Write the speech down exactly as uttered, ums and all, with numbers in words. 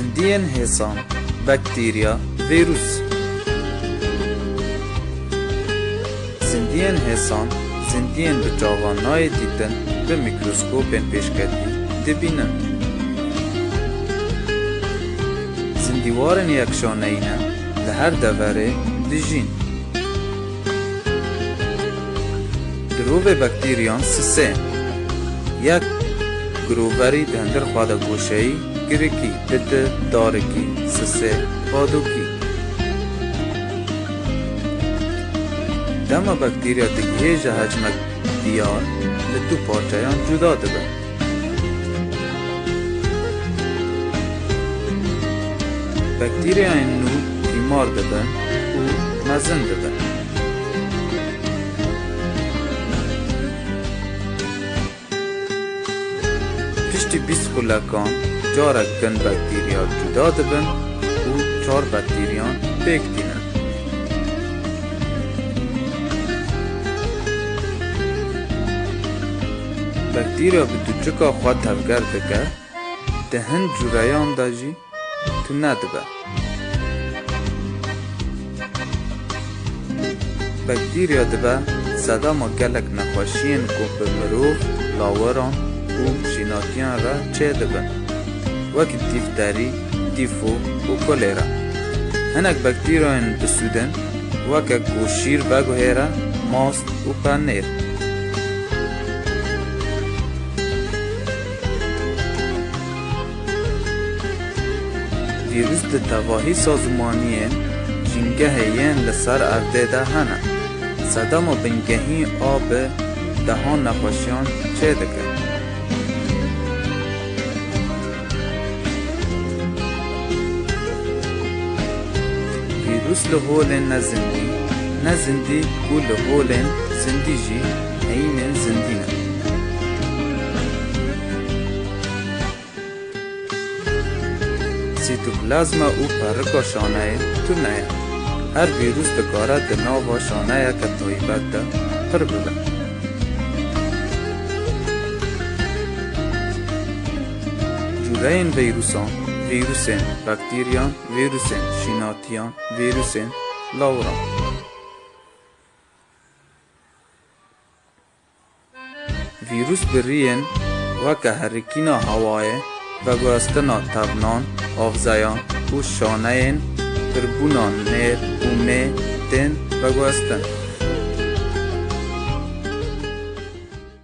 Zindiyên hêsan, bakterya, vîrus. Zindiyên hêsan, zindiyên bi çavan nayê dîtin, bi mîkroskopên pêşketî dibînin. Zindîwarên yekşaneyî ne, li her deverê dijîn. Girovê bakteryan sisê. Yek giroverî di hundir xwe de goşeyî, girikî, biti, darikî, sisê, badokî. Dema bakterya digihêje hecmek diyar, li du parçeyan cuda dibe. Bakteriyayên nû tîmar dibin û mezin dibin. Piştî bîst xulekan carek din bakteriya cuda dibin û çar bakteriyan pêk tînin. Bakteriya bi duçika xwe tevger dike, di hin cûreyan de jî tune dibe. Bakteriya dibe sedema gelek nexweşiyên ku bi mirov, lawiran û şînatiyan re çêdibin, wek dîfterî, tîfo û kolera. Hinek bakteriyayên bisûdin, weke ku şîr veguhêre, mast û penêr. Vîrus di tevahî sazûmaniyên jîngehê yên li ser erdê de hene. Sedema bingehî a bi dehan nexweşiyan çêdike. Vîrus li holên nezindî, nezindî û li holên zindî jî heyînên zindî ne. Sîtoplazma û perika şaneyê tune ye. Her vîrus dikare di nava şaneyeke taybet de pir bibe. Cûreyên vîrusan, vîrusên bakteriyan, vîrusên şînatiyan, vîrusên lawiran. Vîrus bi riyên weke herikîna hewayê, veguhestina tevnan, avzeyan û şaneyên pirbûna nêr û mê tên veguhestin.